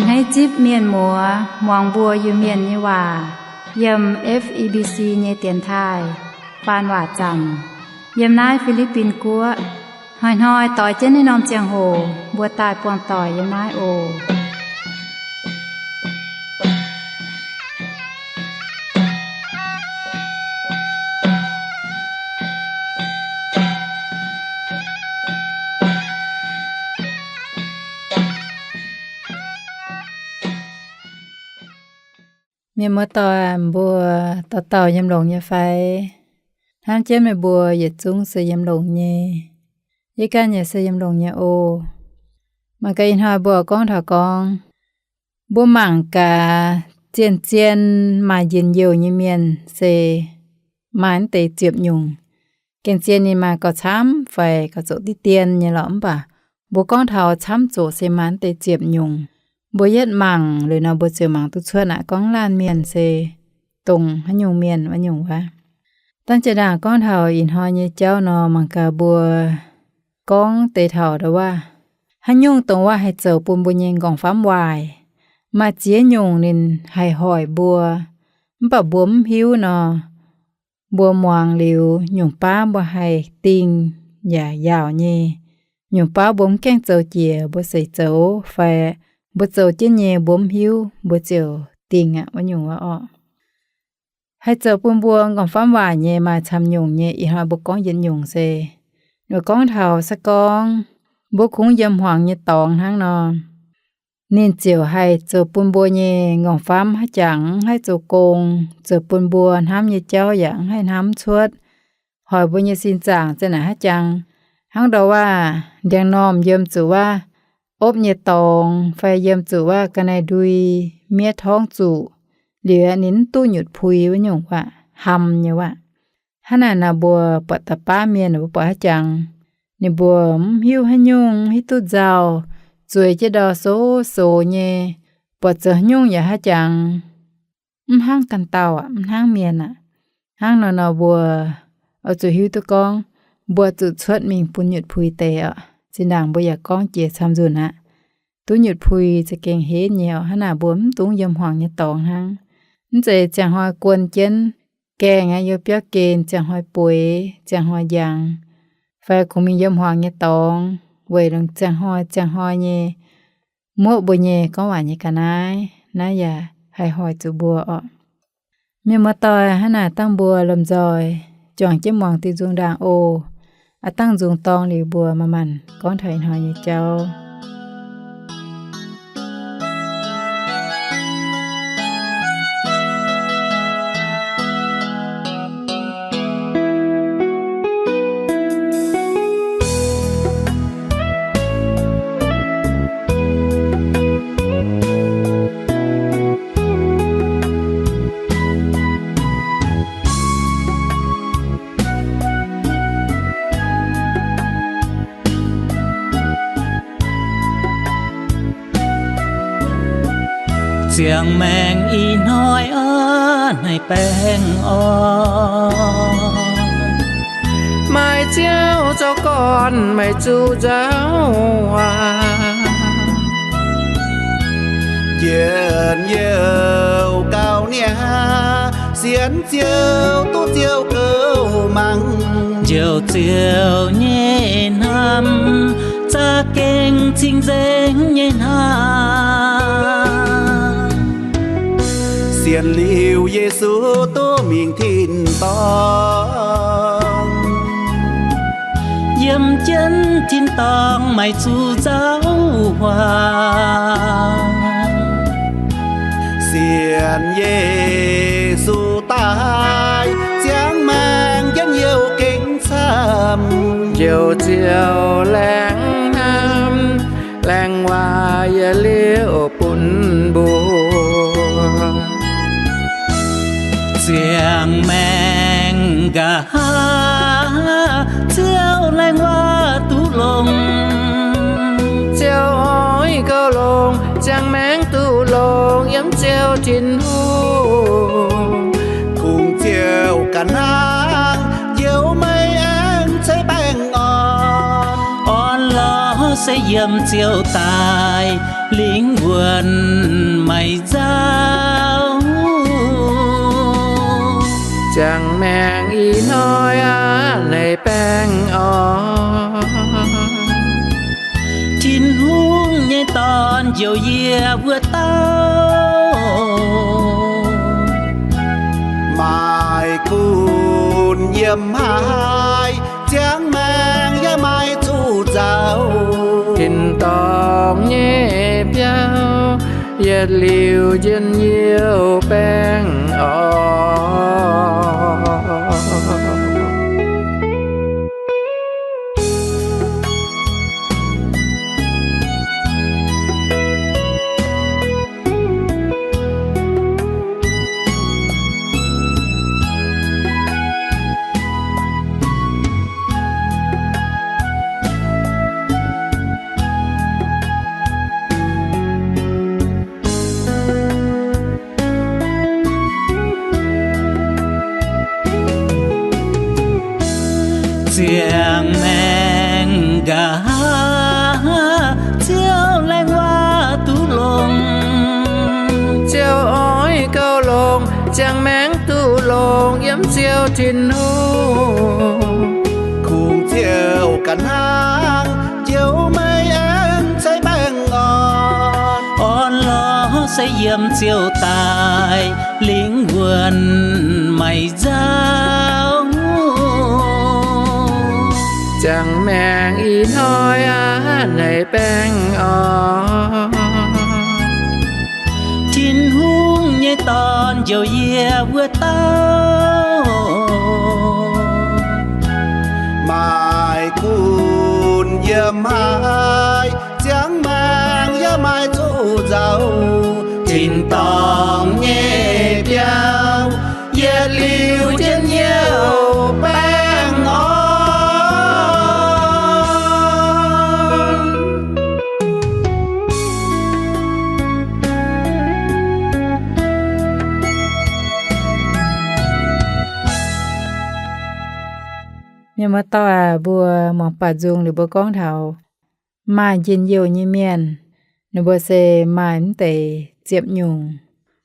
Hneiv zipv mienh muoz muangx mbuo Iu-Mienh nyei waac yiem F E B C nyei dienx taaih faan waac zaamc yiem naaiv Fi^li^bin Guoqv. Hnoi-hnoi doix jienv naaiv norm ziangh hoc mbuo daaih buangh doic yiem naaiv oc. Mienh muoz-doic, mbuo dauh dauh yiem longx nyei fai? Hnamv jienv meih mbuo yietc zungv se yiem longx nyei. Yie ganh yaac se yiem longx nyei oc. Mangc gaax ih hnoi mbuo gorngv taux gorngv, mbuo mangc gaax zien-zien maaih njien-youh nyei mienh se maaih naaiv deix ziepc nyungc. Gengh zien ninh maaih gauh camv fai gauh zoqc diqv dien nyei lorqc, mv baac mbuo gorngv taux camv zoqc se maaih naaiv deix ziepc nyungc. Mbuo yietv mangc liuz nor mbuo ziouc mangc duqv cuotv aqv, gorngv laanh mienh se dongh haaix nyungc mienh wuov nyungc wuov. Dangv jiex ndaangc gorngv taux ih hnoi nyei jauv nor, mangc gaax mbuo gorngv deix taux ndau wuov, haaix nyungc dongh wuov haih zoux bun mbuo nyei nqorngv-famv waaic. Maaih ziex nyungc ninh haih hoic mbuo, mv baac mbuo mv hiuv nor, mbuo muangx liuz nyungc baav mbuo haih dingh yaac yaauc nyei. Nyungc baav mbuo mv gaengh zoux jiex mbuo seix zoux, fai mbuo zoux jienv nyei mbuo mv hiuv mbuo ziouc dingh aqv, wuov nyungc wuov orqc. Haih zoux bun mbuo nqorngv-famv waaic nyei maaih camv nyungc nyei. Ih hnoi mbuo gorngv yietc nyungc se, ninh gorngv taux se gorngv mbuo kungx yiem hmuangx nyei dorngx hnangv nor, ninh ziouc haih zoux bun mbuo nyei nqorngv-famv haaix jangx mv haih zoux gong, zoux bun mbuo hnamv nyei jauv yaac mv haih hnamv cuotv, hoic mbuo nyei sin zaangc za'naaic haaix jangx. Hnangv ndau wuov, ndiangx-normh yiem zuqc wuov opv nyei dorngx fai yiem zuqc wuov ga'naaiv-ndui miev torngv zuqc, liuz ninh mv duqv nyutc pui wuov nyungc wuov, ham nyei wuov. Hnangv naaic nor mbuo buatc da'baav mienh mbuo buatc haaix jangx, ninh mbuo mv hiuv haaix nyungc, hiuv duqv nzauh, zueiz jienv ndau sox-sox nyei, buatc zoux haaix nyungc yaac haaix jangx mv hnangv ganh dauh aqv, mv hnangv mienh aqv. Hnangv nor nor mbuo oix zuqc hiuv duqv gorngv mbuo zuqc cuotv mingh bun nyutc pui deix oc. Zinh ndaangc mbuo yaac gorngv jiex camv nzunc aqv. Duqv nyutc pui za'gengh henv nyei oc. Hnangv naaic mbuo mv dungx yiem hmuangx nyei dorngx hnangv. Mv zeiz ziangh hnoi guon jienv gaengh aqv, yiem biauv gen ziangh hnoi bueix, ziangh hnoi njang, fai kungx mingh yiem hmuangx nyei dorngx weic longc ziangh hnoi ziangh hnoi nyei muoqv mbuo nyei gorngv waac nyei ga'naaiv. Naaiv yaac haih hoic zuqc mbuo orqc. Mienh muoz-doic, hnangv naaic dangh mbuo lomh nzoih juangc jienv muangx diuh nzung ndaangc oc. Aav dangh nzung dorng liuz mbuo manc-manc gorngv taux ih hnoi nyei jauv. Ziangh maengh ih hnoi aav hneiv baengh orn, maaih Ziouv zoux gorn meih zuqc nzauh waac. Njien-youh gauh niaa, sienx Ziouv duqv Ziouv gouv mangc. Njoux Ziouv nyei hnamv za'gengh cing-nzengc nyei hnangv. Sienx liuz Yesu duqv mingh tin-dorngh, yiem jienv tin-dorngh meih zuqc nzauh waac. Sienx Yesu daaih, ziangh maengh njien-youh gengh camv. Njoux Ziouv laengz hnamv, laengz waac yietc liuz bun mbuo. Ziangh maengh nqa'haav, Ziouv laengz waac duqv longx. Ziouv oix gouv longx, ziangh maengh duqv longx yiem Ziouv Tin-Hungh. Kungx Ziouv ganh hnangv, njoux meih aengx ceix baengh orn. Orn lorz se yiem Ziouv daaih lingh wuonh maiv nzauh. Ziangh maengh ih hnoi aqv, naaiv baengh orn. Tin-Hungh nyei Dorn njoux yie wuov dauh, maaih gunv yiem haaix, ziangh maengh yaac maaih zuqc nzauh. Tin-dorngh nyei biauv, yietc liuz njien-youh baengh orn. Ziangh maengh nqa'haav, Ziouv laengz waac duqv longx. Ziouv oix gauh longx, ziangh maengh duqv longx yiem Ziouv Tin-Hungh. Kungx Ziouv ga'naaiv, Ziouv maiv aengx ceix baengh orn. Orn lorz se yiem Ziouv daaih, lingh wuonh maiv nzauh. Ziangh maengh ih hnoi aqv, naaiv baengh orn. Tin-Hungh nyei Dorn njoux yie wuov dauh, maaih gunv yiem haaix, ziangh maengh yaac maaih zuqc nzauh. Tin-dorngh nyei biauv, yietc liuz njien-youh baengh orn. Mienh muoz-doic aac, mbuo muangx baaux nzung liuz mbuo gorngv taux maaih njien-youh nyei mienh, ninh mbuo se maaih mv deix ziepc nyungc,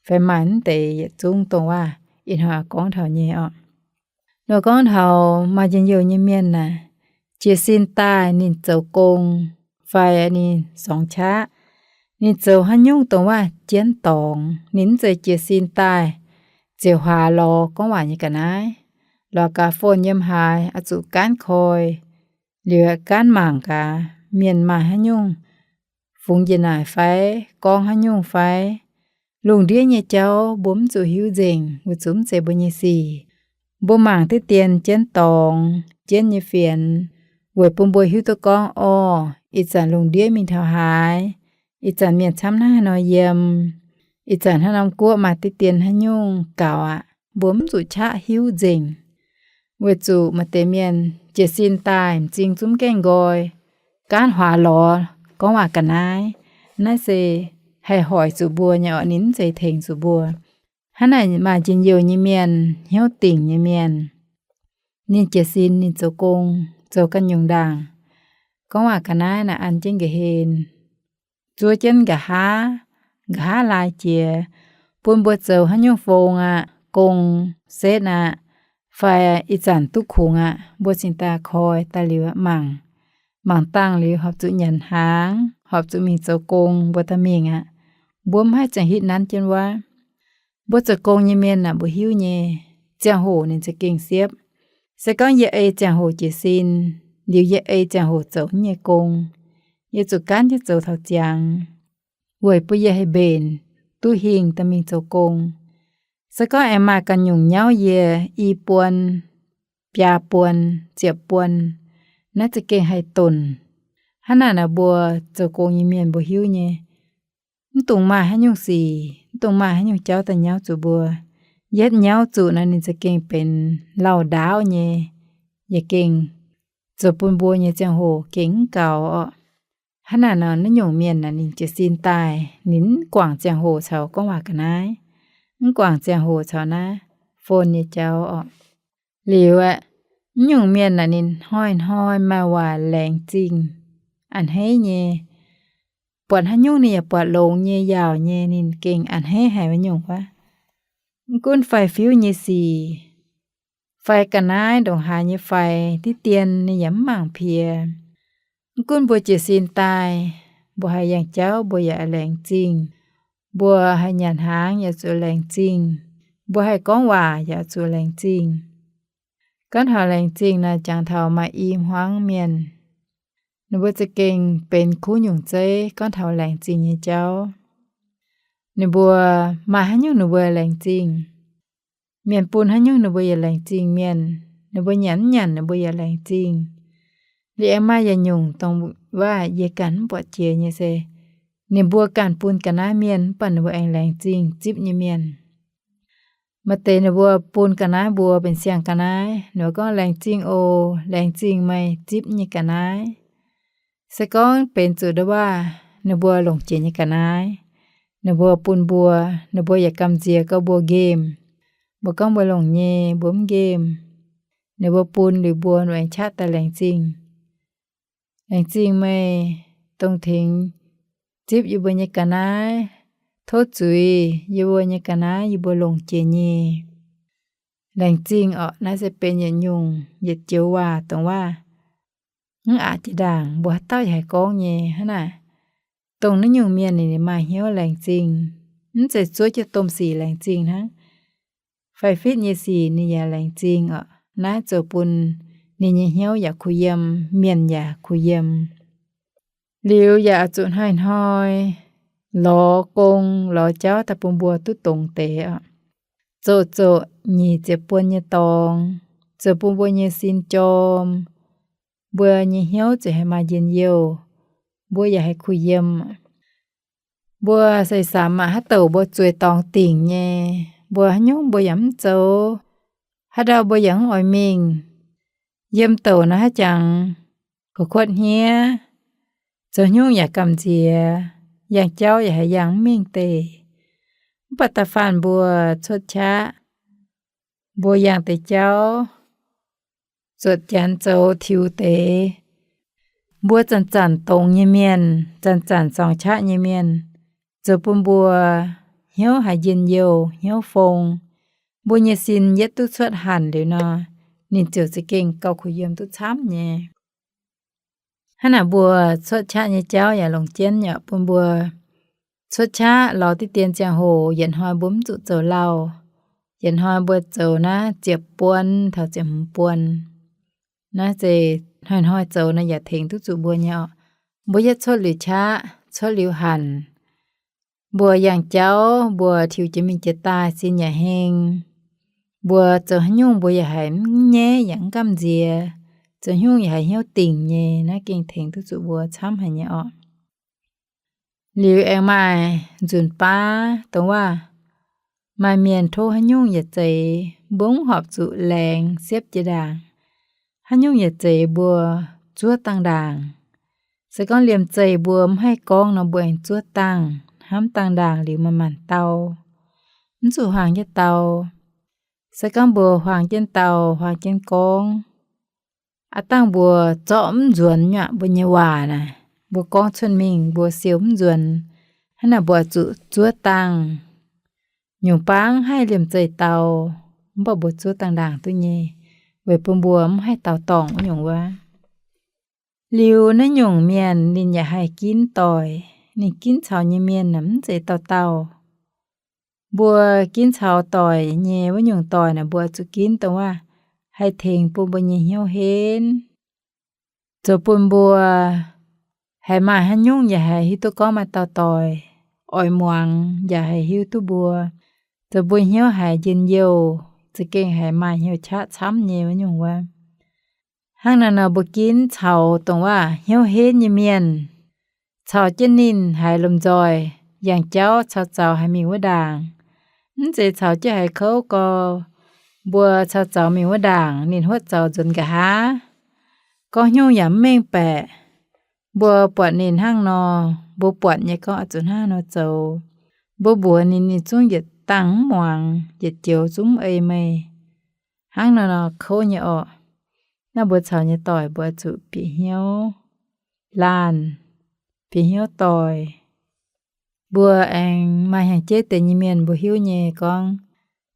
fai maaih mv deix yietc zungv dongh waac ih hnoi gorngv taux nyei orqc. Nor gorngv taux maaih njien-youh nyei mienh naaic, jiez sin daaih ninh zoux gong fai ninh sorngx qaqv, ninh zoux haaix nyungc dongh waac jienv dorngx, ninh mv zeiz jiez sin daaih ziouc huaax lorz gorngv waac nyei ga'naaiv, lorz gaax phone yiem haaix oix zuqc gaanv koi, liuz gaanv mangc gaax mienh maaih haaix nyungc fungx njiec naaic fai gorngv haaix nyungc fai. Lungh ndiev nyei jauv mbuo mv zuqc hiuv nzengc, weic zuqc mv zeiz mbuo nyei sic. Mbuo mangc diqv dien jienv dorngx, jienv nyei fienx, weic bun mbuo hiuv duqv gorngv, orv, ih zanc lungh ndiev mingh taux haaix, ih zanc mienh camv hnangv haaix nor yiem, ih zanc haaix norm guoqv maaih diqv dien haaix nyungc gaux aqv. Mbuo mv zuqc qaqv hiuv nzengc, weic zuqc maaih deix mienh jiez sin daaih m'zing zungv gaengh nqoi, gaanv huaax lorz gorngv waac ga'naaiv. Naaiv se haih hoic zuqc mbuo nyei orqc, ninh mv zeiz tengx zuqc mbuo. Hnangv naaic maaih njien-youh nyei mienh, hnyouv dingc nyei mienh, ninh jiez sin, ninh zoux gong, zoux ganh nyungc ndaangc, gorngv waac ga'naaiv naaic an jienv nqa'hlen, zuov jienv nqa'haav, nqa'haav laai jiex, bun mbuo zoux haaix nyungc fong aqv, gong setv aqv, fai ih zanc duqv kungx aqv, mbuo cingx daaih koi daaih liuz mangc. Mangc dangh liuz horpc zuqc nyanc hnaangx, horpc zuqc mingh zoux gong, mbuo daaih mingh aqv. Mbuo mv haih ziangh hitv nanv jienv wuov. Mbuo zoux gong nyei mienh naaic mbuo hiuv nyei, ziangh hoc ninh za'gengh siepv. Se gorngv yie ei ziangh hoc jiez sin, liuz yie ei ziangh hoc zoux nyei gong, yie zuqc gaanv jienv zoux taux ziangx, weic bun yie haih mbenc duqv hingh daaih mingh zoux gong. Se gorngv aengx maaih ganh nyungc nyauv yie i buon, biaa buon, ziepc buon, naaiv za'gengh haih donc. Hnangv naaic naaic mbuo zoux gong nyei mienh mbuo hiuv nyei, mv dungx maaih haaix nyungc sic, mv dungx maaih haaix nyungc jauv daaih nyauv zuqc mbuo. Yietv nyauv zuqc nor ninh za'gengh benx lauh ndaauv nyei, yaac gengh zoux bun mbuo nyei ziangh hoc gengh mv gaux orqc. Hnangv naaic nor naaiv nyungc mienh naaic ninh jiez sin daaih ninh mv guangc ziangh hoc caux gorngv waac ga'naaiv, mv guangc ziangh hoc caux naaiv phone nyei jauv orqc. Liuz aeqv, naaiv nyungc mienh naaic ninh hnoi-hnoi maaih waac laengz zingh a'hneiv nyei. buatc haaix nyungc ninh yaac buatc longx nyei, yaauc nyei, ninh gengh a'hneiv haic wuov nyungc wuov. Mv gunv faix-fiuv nyei sic, fai ga'naaiv ndongc haaix nyei faix, diqv dien ninh yaac mv mangc piex. Mv gunv mbuo jiez sin daaih, mbuo haih yangh jauv mbuo yaac laengz zingh, mbuo haih nyanc hnaangx yaac zuqc laengz zingh, mbuo haih gorngv waac yaac zuqc laengz zingh. Gorngv taux laengz zingh naaic, jangx taux maaih i hmuangv mienh, ninh mbuo za'gengh benx kuv nyungc zeiv gorngv taux laengz zingh nyei jauv. Ninh mbuo maaih haaix nyungc ninh mbuo laengz zingh. Mienh bun haaix nyungc ninh mbuo yaac laengz zingh mienh. Ninh mbuo nyanc mv nyanc ninh mbuo yaac laengz zingh. Liuz aengx maaih yietc nyungc dongh waac yie ganh mv buatc jiex nyei se, ninh mbuo ganh bun ga'naaiv mienh mv baac ninh mbuo aengx laengz zingh zipv nyei mienh. Maaih deix ninh mbuo bun ga'naaiv mbuo benx siang ga'naaiv, ninh mbuo gorngv, laengz zingh oc, laengz zingh meih zipv nyei ga'naaiv. Se gorngv benx zuqc ndau waac ninh mbuo longc jiex nyei ga'naaiv, ninh mbuo bun mbuo, ninh mbuo yaac gamh nziex gau mbuo nqemh. Mbuo gorngv mbuo longc nyei, mbuo mv nqemh. Ninh mbuo bun liuz mbuo, ninh mbuo aengx qaqv daaih laengz zingh. Laengz zingh meih dongh tengx zipv yie mbuo nyei ga'naaiv. Tov zuiz yie mbuo nyei ga'naaiv yie mbuo longc jiex nyei. Laengz zingh orqc, naaiv se benx yietc nyungc yietc joux waac dongh waac mv aqc jiex ndaangc, mbuo haaix dauh yaac haih gorngv nyei hnangv naaic. Dongh naaiv nyungc mienh ninh, ninh maaih hnyouv laengz zingh, mv zeiz zuov jienv domh sic laengz zingh hnangv. Fai fitv nyei sic ninh yaac laengz zingh orqc. Naaiv zoux bun ninh nyei hnyouv yaac kuh yiem, mienh yaac kuh yiem. Liuz yaac oix zuqc hnoi-hnoi lorz gong lorz jauv daaih bun mbuo duqv dongz deix orqc. Zoqc zoqc nyic ziepc buonc nyei dorngx, zoux bun mbuo nyei sin jorm, mbuo nyei hnyouv ziouc haih maaih njien-youh, mbuo yaac haih kuh yiem. Mbuo se samx maaih haaix douc mbuo zueiz dorngx dingc nyei, mbuo haaix nyungc mbuo yaac mv zoux, haaix ndau mbuo yaac mv oix mingh. Yiem douc naaiv haaix jangx, kuv kuotv hniev, zoux haaix nyungc yaac gamh nziex, yangh jauv yaac haiz yangh mv mingh deix. Mv baac da'faanh mbuo cuotv qaqv, mbuo yangh deix jauv, zuotc janx zoux tiux deix, mbuo zanc-zanc dongz nyei mienh, zanc-zanc zorng qaqv nyei mienh, zoux bun mbuo hnyouv haiz njien-youh, hnyouv fong. Mbuo nyei sin yietv duqv cuotv hanc liuz nor, ninh ziouc za'gengh gauh kuh yiem duqv camv nyei. Hnangv naaic mbuo cuotv qaqv nyei jauv yaac longc jienv yaac bun mbuo cuotv qaqv lorz diqv dien ziangh hoc yietc hnoi mbuo mv zuqc zoux lauh. Yietc hnoi mbuo zoux naaiv ziepc buonc taux ziepc hmz buonc. Naaiv se hnoi-hnoi zoux naaiv yaac tengx duqv zuqc mbuo nyei orqc. Mbuo yietv cuotv liuz qaqv, cuotv liuz hanc, mbuo yangh jauv, mbuo tiux jiex mingh jiex daaih sin yaac heng. Mbuo zoux haaix nyungc mbuo yaac haiz mv nyaiv yaac mv gamh nziex. Zoux haaix nyungc yaac haiz hnyouv dingc nyei. Naaiv gengh tengx duqv zuqc mbuo camv haic nyei orqc. Liuz aengx maaih nzunc baav dongh waac maaih mienh tov haaix nyungc yietc zeiz, mbuo mv horpc zuqc laengz siepv jiex ndaangc. Haaix nyungc yietc zeiz mbuo zuov dangh ndaangc. Se gorngv liemh zeih mbuo mv haih gorngv nor, mbuo aengx zuov dangh, hnamv dangh ndaangc liuz manc-manc dau, mv zuqc huaang jienv dau. Se gorngv mbuo huaang jienv dau, huaang jienv gorngv, aav dangh mbuo zorqv mv nzuonx nyei mbuo nyei waac naaic, mbuo gorngv cuotv mingh mbuo siou mv nzuonx. Hnangv naaic mbuo zuqc zuov dangh. Nyungc baav haih liemh zeih dau, mv baac mbuo zuov dangh ndaangc duqv nyei, weic bun mbuo mv haih dau dorngc wuov nyungc wuov. Liuz naaiv nyungc mienh ninh yaac haih ginv doic. Ninh ginv caux nyei mienh naaic mv zeiz dauh dauh. Mbuo ginv caux doic nyei wuov nyungc doic naaic, mbuo zuqc ginv dongh waac haih tengx bun mbuo nyei hnyouv henv, zoux bun mbuo haiz maaih haaix nyungc yaac haiz hiuv duqv gorngv maaih dauh doic, oix muangx yaac haiz hiuv duqv mbuo, zoux mbuo hnyouv haiz njien-youh, za'gengh haiz maaih hnyouv qaqv camv nyei wuov nyungc wuov. Hnangv naaiv nor mbuo ginv caux dongh waac hnyouv henv nyei mienh, caux jienv ninh haiz lomh nzoih, yangh jauv caux zaux haiz mingh wuov ndaangc. Mv zeiz caux jienv haiz kouv gau, mbuo caux zaux mingh wuov ndaangc ninh huotv zaux nzuonx nqa'haav, gorngv haaix nyungc yaac mv mengh baeqc. Mbuo buatc ninh hnangv nor, mbuo buatc nyei gorngv oix zuqc hnangv nor zoux. Mbuo mbuox ninh, ninh zungv yietc dangh mv muangx, yietc joux zungv mv ei meih. Hnangv nor nor kouv nyei orqc. Naaiv mbuo caux nyei doic mbuo zuqc bieqc hnyouv laanh. fih hnyouv doic. Mbuo aengx maaih hnyangx-jeiv deix nyei mienh mbuo hiuv nyei gorngv,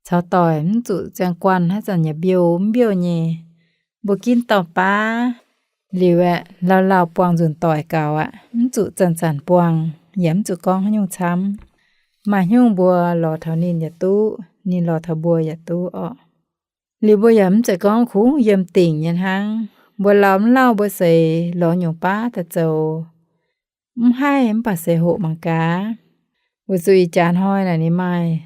caux doic mv zuqc ziangh guanh haaix zanc yaac mbiouh mv mbiouh nyei. Mbuo ginv dauh baav liuz aeqv, lauh lauh buangh nzunc doic gaux aqv. Mv zuqc zanc-zanc buangh, yaac mv zuqc gorngv haaix nyungc camv. Maaih haaix nyungc mbuo lorz taux ninh yaac duqv, ninh lorz taux mbuo yaac duqv orqc. Liuz mbuo yaac mv zeiz gorngv kungx yiem dingc nyei hnangv. Mbuo lauh mv lauh mbuo seix lorz nyungc baav daaih zoux, mv haih mv baac seix hoqc mangc gaax. Weic zuqc ih jaax hnoi naaic ninh maaih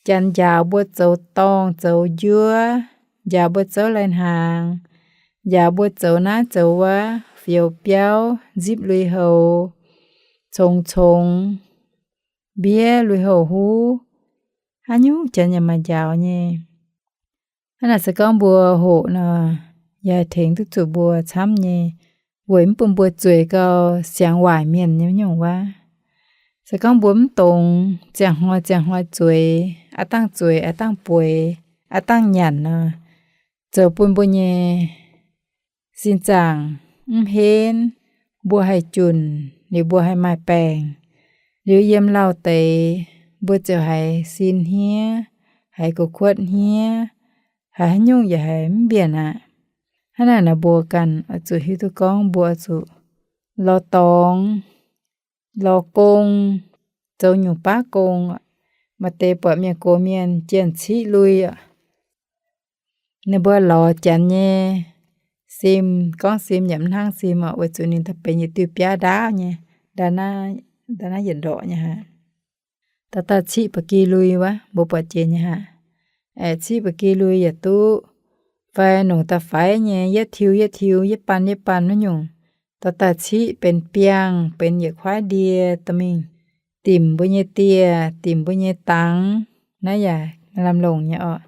janx njaaux mbuo zoux dorngh zoux njuov, njaaux mbuo zouv lai-hnaangx, njaaux mbuo zoux naaiv zoux wuov, fioux biauv, nzipv lui-houx, congx congx, mbiev lui-houx huv, haaix nyungc janx yaac maaih njaaux nyei. Hnangv naaic se gorngv mbuo hoqc nor, yaac haih tengx duqv zuqc mbuo camv nyei, weic mv bun mbuo zueiz gau siangx waaic mienh nyei nyungc wuov. Se gorngv mbuo mv dongz ziangh hnoi ziangh hnoi zueiz, aav dangh zueiz aav dangh bueix, aav dangh nyanc nor, zoux bun mbuo nyei sin zaangc mv henv, mbuo haih junc, liuz mbuo haih maaih baengc, liuz yiem lauh deix mbuo ziouc haiz sin hniev, haiz gu'kuotv hniev, haiz haaix nyungc yaac haiz mv mbienc aqv. Hnangv naaic nor mbuo ganh oix zuqc hiuv duqv gorngv mbuo oix zuqc lorz dorngx, lorz gong, zoux nyungc baav gong. Maaih deix buatc mienh gox mienh jienh ciqv lui oc. Ninh mbuo lorz janx nyei sim, gorngv sim yaac mv hnangv sim oc, weic zuqc ninh daaih benx yietc diuh biaav ndaauv nyei, ndau naaiv yietc ndorqc nyei haic. Dauh dauh ciqv ba'gi lui wuov, mbuo buatc jiex nyei haic. Aengx ciqv ba'gi lui yaac duqv, fai nongc da'faix nyei, yietv tiux yietv tiux, yietv baan yietv baan wuov nyungc. Dauh dauh ciqv benx biangh, benx yietc kuaaiv ndie dorh mingh dimc mbuo nyei dieh, dimc mbuo nyei dangx. Naaiv yaac lamh longc nyei orqc.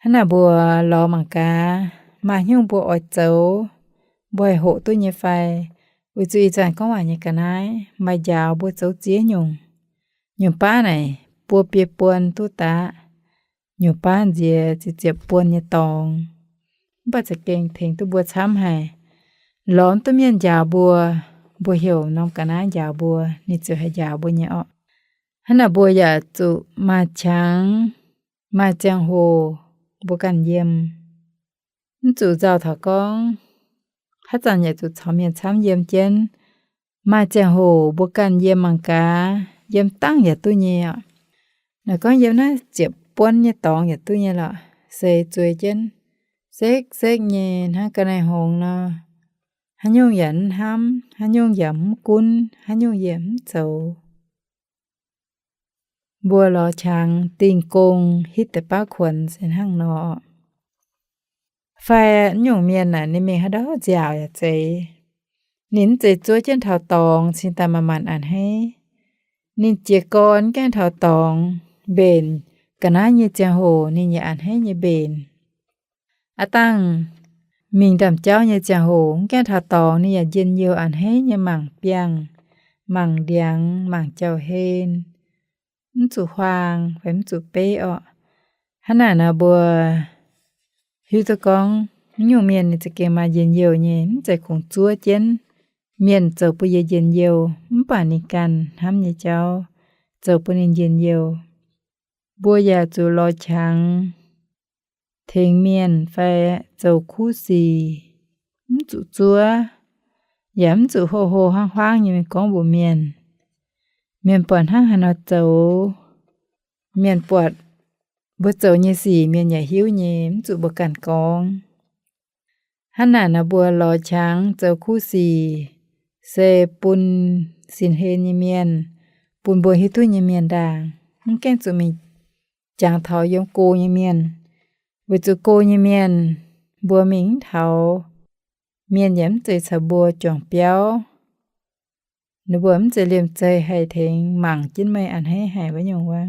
Hnangv naaic mbuo lorz mangc gaax, maaih haaix nyungc mbuo oix zoux, mbuo haih hoqc duqv nyei fai? Weic zuqc ih zanc gorngv waac nyei ga'naaiv maaih njaaux mbuo zoux ziex nyungc. Nyungc baav naaic buo biei buon duqv daqv, nyungc baav nziex ziepc ziepc buon nyei dorngx. Mv baac za'gengh tengx duqv mbuo camv haic. Lorz mv duqv mienh njaaux mbuo, mbuo heuc norm ga'naaiv njaaux mbuo, ninh ziouc haih njaaux mbuo nyei orqc. Hnangv naaic mbuo yaac zuqc maaih qangx, maaih ziangh hoc mbuo ganh yiem. Mv zuqc nzauh taux gorngv haaix zanc yaac zuqc caux mienh camv yiem jienv. Maaih ziangh hoc mbuo ganh yiem mangc gaax, yiem dangh yaac duqv nyei oc. Naaic gorngv yiem naaiv ziepc buonv nyei dorngx yaac duqv nyei lorqc. Se zueiz jienv sekv-sekv nyei hnangv ga'naaiv hngongx nor, haaix nyungc yaac mv hnamv, haaix nyungc yaac mv gunv, haaix nyungc yaac mv zoux. Mbuo lorz qangx dingh gong hitv deix baav kuonx se hnangv nor. Fai nyungc mienh naaic ninh mingh haaix ndau nziaauc yaac zeiz. Ninh mv zeiz zuov jienv taux dorngx cingx daaih manc-manc a'hneiv. Ninh jiez gorn gaengh taux dorngx mbenc, ga'naaiv nyei ziangh hoc ninh yaac a'hneiv nyei mbenc. Aav dangh mingh ndaamv-jauv nyei ziangh hoc mv gaengh taux dorngx ninh yaac njien-youh a'hneiv nyei mangc biangh, mangc ndiangx, mangc jauv-hlen, mv zuqc huaang fai mv zuqc beiv orqc. Hnangv naaic nor mbuo hiuv duqv gorngv nyungc mienh ninh za'gengh maaih njien-youh nyei, mv zeiz kungx zuov jienv. Mienh zoux bun yie njien-youh mv baac ninh ganh hnamv nyei jauv zoux bun ninh njien-youh. Mbuo yaac zuqc lorz qangx tengx mienh fai zoux kuv sic, mv zuqc zuov, yaac mv zuqc hlo hlo huaang huaang nyei mingh gorngv mbuox mienh. Mienh buatc hnangv haaix nor zoux, mienh buatc mbuo zoux nyei sic mienh yaac hiuv nyei, mv zuqc mbuo ganh gorngv. Hnangv naaic nor mbuo lorz qangx zoux kuv sic se bun sin hlen nyei mienh, bun mbuo hiuv duqv nyei mienh ndaangc, mv gaengh zuqc mingh jangx taux yiem go nyei mienh. Weic zuqc go nyei mienh mbuo mingh mv taux, mienh yaac mv zeiz caux mbuo juangc biauv. Ninh mbuo mv zeiz liemh zeih haih tengx mangc jienv meih a'hneiv haic wuov nyungc wuov.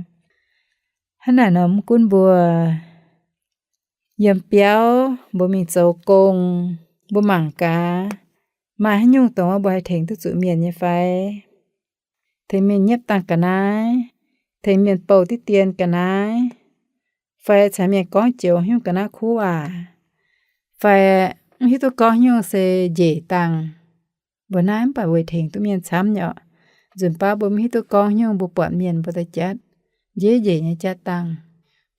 Hnangv naaic nor mv gunv mbuo yiem biauv, mbuo mingh zoux gong, mbuo mangc gaax, maaih haaix nyungc dongh wuov mbuo haih tengx duqv zuqc mienh nyei fai? Tengx mienh nyiepv dangh ga'naaiv, tengx mienh bouh diqv dien ga'naaiv, fai caux mienh gorngv joux haaix nyungc ga'naaiv kuv waac, fai mv hiuv duqv gorngv haaix nyungc se njiec dangh. Mbuo naaiv mv baac weic tengx duqv mienh camv nyei orqc. Nzunc baav mbuo mv hiuv duqv gorngv nyungc, mbuo buatc mienh mbuo daaih jatv, njiec njiec nyei jatv dangh,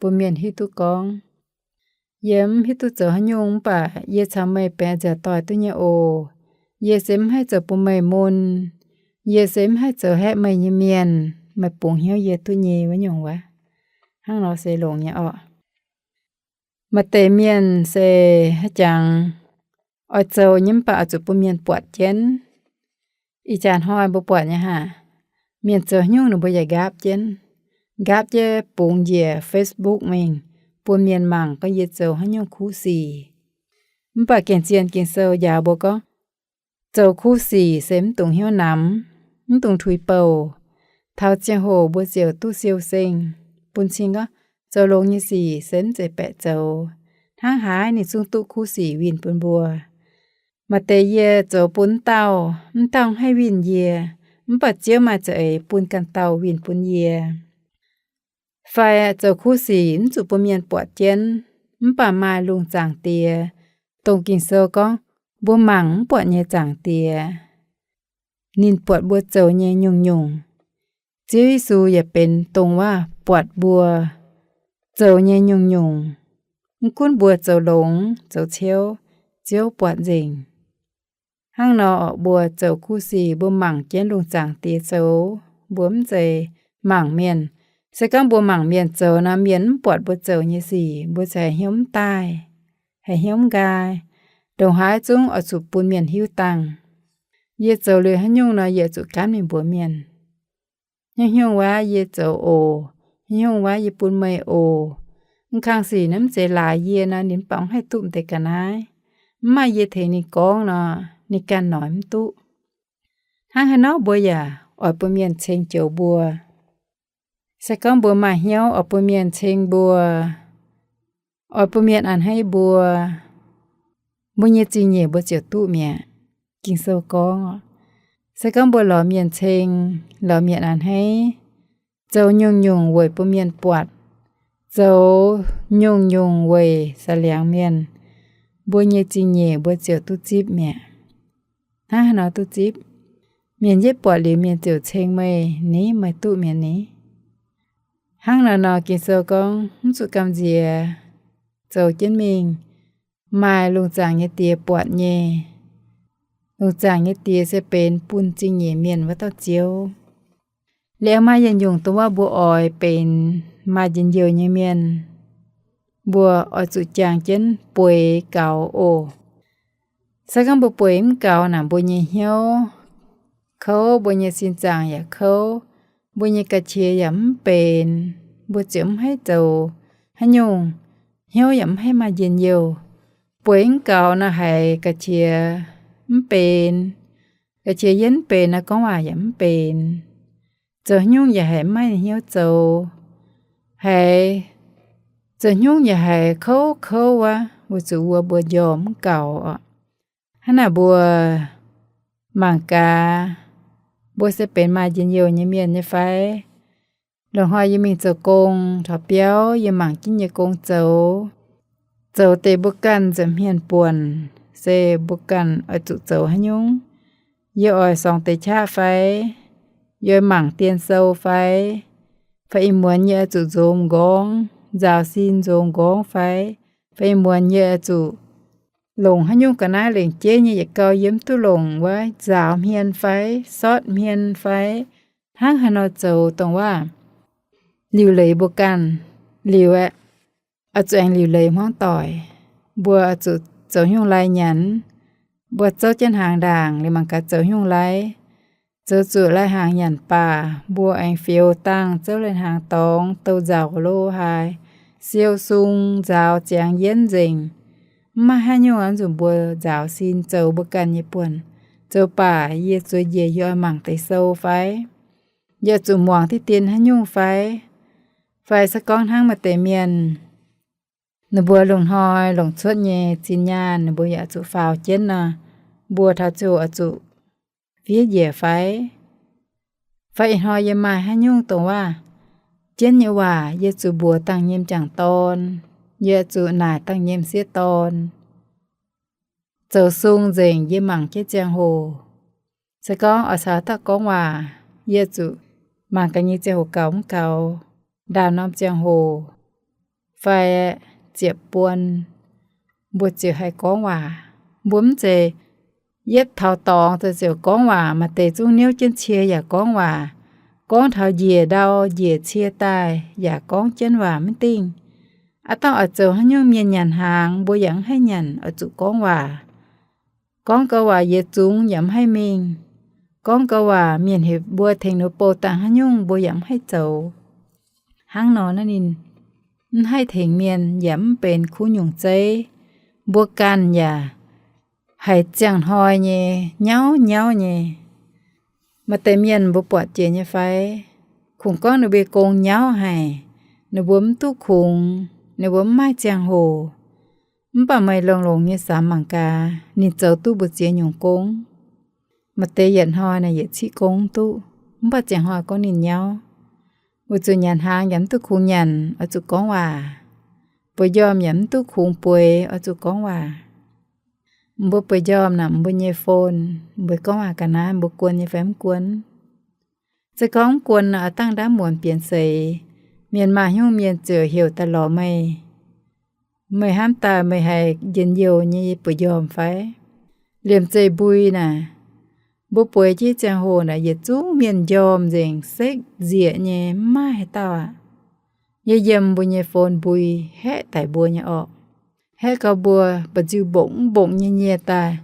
bun mienh hiuv duqv gorngv, yie mv hiuv duqv zoux haaix nyungc, mv baac yie caux meih benx nziaauc doic duqv nyei oc. Yie se mv haih zoux bun meih mun. Yie se mv haih zoux haeqv meih nyei mienh. Meih bungx hnyouv yie duqv nyei wuov nyungc wuov. Hnangv nor se longx nyei orqc. Maaih deix mienh se haaix jangx oix zoux nyei mv baac oix zuqc bun mienh buatc jienv. Ih jaax hnoi mbuo buatc nyei haah, mienh zoux haaix nyungc ninh mbuo yaac nqaapv jienv, nqaapv jienv bungx njiec Facebook mingh, bun mienh mangc gorngv yie zoux haaix nyungc kuv sic. Mv baac gengh zien Ging-Sou njaaux mbuo gorngv, zoux kuv sic se mv dungx hnyouv namx, mv dungx tuix bouh. Taux ziangh hoc mbuo ziouc duqv siou-seng. Bun cing gorngv zoux longx nyei sic se mv zeiz baeqc zoux. Hnangv haaix ninh zungv duqv kuv sic winh bun mbuo. Maaih deix yie zoux bun wuov dauh, wuov dauh mv haih winh yie, mv baac Ziouv maaih za'eix bun ganh dauh winh bun yie. Fai zoux kuv sic mv zuqc bun mienh buatc jienv, mv baac maaih lungh zaangc Diex, dongh Ging-Sou gorngv mbuo mangc mv buatc nyei zaangc Diex, ninh buatc mbuo zoux nyei nyungc-nyungc. Ziouv Yesu yaac benx dongh wuov buatc mbuo zoux nyei nyungc-nyungc. Mv gunv mbuo zoux longx zoux ciouv, Ziouv buatc nzengc. Hnangv nor orqc, mbuo zoux kuv sic mbuo mangc jienv lungh zaangc Diex zoux, mbuo mv zeiz mangc mienh. Se gorngv mbuo mangc mienh zoux nor, mienh mv buatc mbuo zoux nyei sic, mbuo ziouc hnyouv mv daaih, haiz hnyouv mv nqaai. Ndongc haaix zungv oix zuqc bun mienh hiuv dangh. Yie zoux liuz haaix nyungc nor, yie zuqc gaanv mingh mbuox mienh, haaix nyungc waac yie zoux oc, haaix nyungc waac yie bun meih oc. Mv kang sic naaiv mv zeiz laaix yie nor, ninh mv baac mv haih duqv m'deix ga'naaiv. Mv maaih yie tengx ninh gorngv nor, ninh ganh noic mv duqv. Hnangv haaix nor mbuo yaac oix bun mienh ceng joux mbuo. Se gorngv mbuo maaih hnyouv oix bun mienh ceng mbuo, oix bun mienh a'hneiv mbuo, mbuo nyei zingh nyeic mbuo ziouc duqv mi'aqv. Ging-Sou gorngv, se gorngv mbuo lorz mienh ceng, lorz mienh a'hneiv, zoux nyungc-nyungc weic bun mienh buatc, zoux nyungc-nyungc weic sa'liangx mienh, mbuo nyei zingh nyeic mbuo ziouc duqv zipv mi'aqv. Hnangv haaix nor duqv zipv? Mienh yietv buatc liuz mienh ziouc ceng meih ni, meih duqv mi'aqv ni. Hnangv naaiv nor Ging-Sou gorngv mv zuqc gamh nziex, zoux jienv mingh, maaih lungh zaangc nyei Diex buatc nyei. Lungh zaangc nyei Diex se benx bun zingh nyeic mienh wuov dauh Ziouv. Liuz maaih yietc nyungc dongh wuov mbuo oix benx maaih njien-youh nyei mienh, mbuo oix zuqc jangx jienv bueix gaux oc. Se gorngv mbuo bueix mv gaux naaic, mbuo nyei hnyouv kouv, mbuo nyei sin zaangc yaac kouv, mbuo nyei ga'qiex yaac mv benx, mbuo ziouc mv haih zoux haaix nyungc, hnyouv yaac mv haih maaih njien-youh. Bueix mv gaux nor haiz ga'qiex mv benx, ga'qiex yienv mv benx nor gorngv waac yaac mv benx. Zoux haaix nyungc yaac haiz mv maaih hnyouv zoux, haiz zoux haaix nyungc yaac haiz kouv kouv wuov, weic zuqc wuov mbuo njormh mv gaux oc. Hnangv naaic mbuo mangc gaax, mbuo se benx maaih njien-youh nyei mienh nyei fai? Loz-hnoi yie mingh zoux gong taux biauv, yie mangc jienv yie nyei gong zoux, zoux deix mbuo ganh nza'hmien buonc, se mbuo ganh oix zuqc zoux haaix nyungc. Yie oix sorngx deix qaqv fai? Yie oix mangc dien sou fai? Fai ih muonz yie oix zuqc nzomz nqorngv, nzaaux sin nzomz nqorngv fai? Fai ih muonz yie oix zuqc longc haaix nyungc ga'naaiv lengc jeiv nyei yietc gau yie mv duqv longc wuov, nzaaux hmien fai, sortv hmien fai? Hnangv haaix nor zoux dongh wuov liuc leiz mbuo ganh liuz aeqv, oix zuqc aengx liuc leiz hmuangv doic. Mbuo oix zuqc zoux haaix nyungc lai nyanc, mbuo zouv jienv hnaangx ndaangc liuz mangc gaax zoux haaix nyungc lai. Zoux zuqc lai-hnaangx nyanc baac mbuo aengx fioux dangh zouv lai-hnaangx dorngx, douh nzauc lo haaix, siou sung nzaaux ziangx yienv nzengc. Mv maaih haaix nyungc nzunc mbuo nzaaux sin zoux mbuo ganh nyei buonc. Zoux baac yie zueiz njiec yie oix mangc deix sou fai? Yie zuqc muangx diqv dien haaix nyungc fai? Fai se gorngv hnangv maaih deix mienh, ninh mbuo lungh hnoi longc cuotv nyei zinh nyaanh ninh mbuo yaac zuqc faaux jienv nor, mbuo taux ziouc oix zuqc fiev njiec fai? Fai ih hnoi yie maaih haaix nyungc dongh wuov jienv nyei waac yie zuqc mbuox dangh nyei m'jangc dorn, yie zuqc naaic dangh nyei m'sieqv dorn, zoux sung nzengc yie mangc jienv ziangh hoc, Se gorngv oix caux dauh gorngv waac, yie zuqc mangc gaax nyei ziangh hoc gaux mv gaux, ndaam norm ziangh hoc, fai ziepc buon, mbuo ziouc haih gorngv waac. Mbuo mv zeiz yietv taux dorngx ziouc gorngv waac, maaih deix zungv niouv jienv cie yaac gorngv waac. Gorngv taux njiec ndau njiec cie daaih yaac gorngv jienv waac maiv dingh. Aav dauh oix zoux haaix nyungc mienh nyanc hnaangx, mbuo yaac mv haih nyanc, oix zuqc gorngv waac. Gorngv gau waac yietc zungx yaac mv haih mingh. Gorngv gau waac mienh heuc mbuo tengx ninh bou dangh haaix nyungc, mbuo yaac mv haih zoux. Hnangv nor naaiv ninh mv haih tengx mienh yaac mv benx kuv nyungc zeiv. Mbuo ganh yaac haiz ziangh hnoi nyei nyauv nyauv nyei. Maaih deix mienh mbuo buatc jiex nyei fai? Kungx gorngv ninh mbuo gong nyauv haic, ninh mbuo mv duqv kungx, ninh mbuo mv maaih ziangh hoc. Mv baac meih longx-longx nyei samx mangc gaax, ninh zoux duqv mbu'ziex nyungc gong. Maaih deix yietc hnoi naaic yietc ciqv gong duqv, mv baac ziangh hnoi gorngv ninh nyauv. Weic zuqc nyanc hnaangx yaac mv duqv kungx nyanc, oix zuqc gorngv waac. Bueix njormh yaac mv duqv kungx bueix, oix zuqc gorngv waac. Mbuo bueix njormh naaic, mbuo nyei phone, mbuo gorngv waac ga'naaiv, mbuo guon nyei fai mv guon? Se gorngv mv guon nor, dangh ndaamv muonz bienx seix, mienh maaih hnyouv mienh ziouc heuc daaih lorz meih. Meih hnamv daaih meih haiz njien-youh nyei bueix njormh fai? Liemh zeih mbui naaic, mbuo bueix jienv ziangh hoc naaic yietc zungv mienh njormh nzengc, sekv nzieqc nyei, mv maaih haaix dauh aqv. Yie yiem mbuo nyei phone mbui, haeqv daic mbuo nyei orqc. Haeqv gau mbuo mba'nziu mbongc mbongc nyei nyie daaih,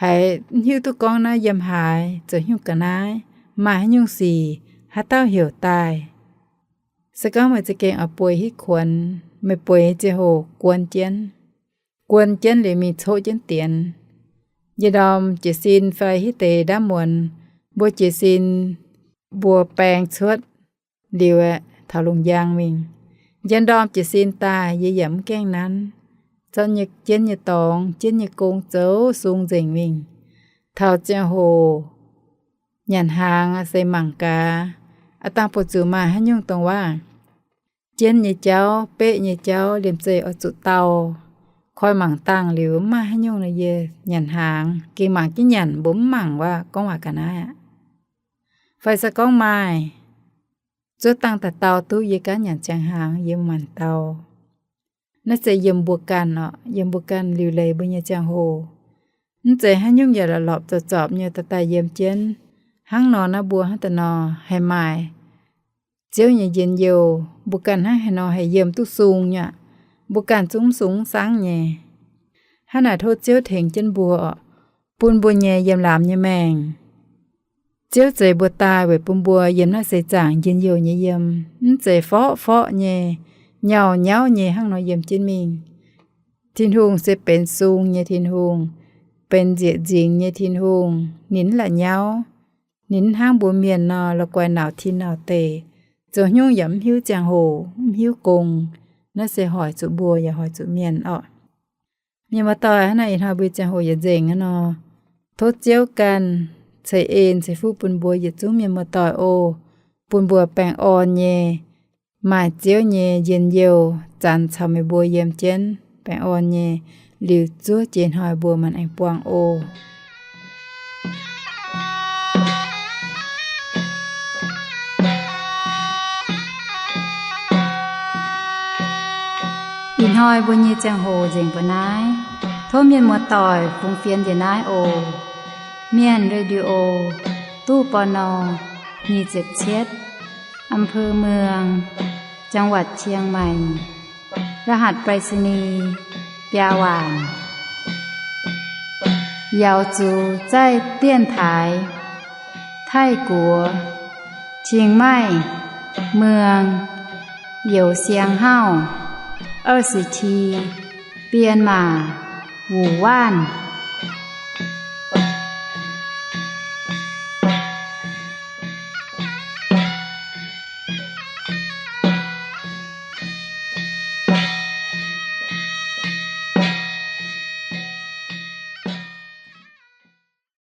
haiz mv hiuv duqv gorngv naaiv yiem haaix, zoux haaix nyungc ga'naaiv, maaih haaix nyungc sic, haaix dauh heuc daaih. Se gorngv meih za'gengh oix bueix hitv kuonx, meih bueix ziangh hoc guon jienv, guon jienv liuz mingh coqv jienv dienx. Njien-ndorm jiez sin fai hitv deix ndaamv muonz, mbuo jiez sin mbuo baeng cuotv liuz aeqv, taux lungh njang mingh. Njien-ndorm jiez sin daaih yie yaac mv gaengh nanv, zorqv jienv nyei dorngx, jienv nyei gong zoux sung nzengc mingh. Taux ziangh hoc nyanc hnaangx se mangc gaax, aav dangh buoz-zuqc maaih haaix nyungc dongh waac, jienv nyei jauv, beqv nyei jauv, liemh zeih oix zuqc dau. Koi mangc dangh liuz mv maaih haaix nyungc nor, yie nyanc hnaangx. Gengh mangc jienv nyanc, mbuo mv mangc waac, gorngv waac ga'naaiv aqv. Fai se gorngv maaih zuov dangh daaih dau duqv, yie gaav nyanc ziangh hnaangx, yie maanc dau. Naaiv se yiem mbuo ganh orqc, yiem mbuo ganh liuc leiz mbuo nyei ziangh hoc. Mv zeiz haaix nyungc yaac lorpc lorpc zorpc zorpc nyei daaih daaih yiem jienv. Hnangv nor naaiv mbuo hnangv daaih nor haih maaih Ziouv nyei njien-youh, mbuo ganh hnangv haaix nor haih yiem duqv sung nyei aqv. Mbuo ganh zungv mv sung mv sangv nyei. Hnangv naaic tov Ziouv tengx jienv mbuo, bun mbuo nyei yiem laamz nyei maengc, Ziouv zeix mbuo daaih weic bun mbuo yiem naaiv seix zaangc njien-youh nyei yiem, mv zeiz forqv forqv nyei, nyauv nyauv nyei hnangv nor yiem jienv mingh. Tin-Hungh se benx sung nyei Tin-Hungh, benx nzieqc nzingx nyei Tin-Hungh. Ninh mv la'nyauv. Ninh mv hnangv mbuo mienh nor la'guaih nauc tin nauc deic, zoux hnyouv yaac mv hiuv ziangh hoc, mv hiuv gong. Naaiv se hoic zuqc mbuo yaac hoic zuqc mienh orqc. Mienh muoz-doic, hnangv naaiv ih hnoi mbuo ziangh hoc yaac nzengc hnangv nor. Tov Ziouv ganh ceix en ceix fuqv bun mbuo yietc zungv mienh muoz-doic oc. Bun mbuo baengh orn nyei, maaih Ziouv nyei njien-youh zanc caux meih mbuo yiem jienv. Baengh orn nyei, liuz zuov jiex hnoi mbuo maanc aengx buangh oc. Ih hnoi mbuo nyei ziangh hoc nzengc mbuo naaiv. Tov mienh muoz-doic fungx fienx njiec naaiv oc. Mienh Radio, ตู้ ปณ. nyic ziepc cietv, อำเภอเมือง จังหวัดเชียงใหม่ รหัสไปรษณีย์ biaa waanc. 瑶族在电台 Taiv-Guoqv, Chiang Mai, เมือง Youz Siang Hauv, 二十七, 编码 Wu Waanv.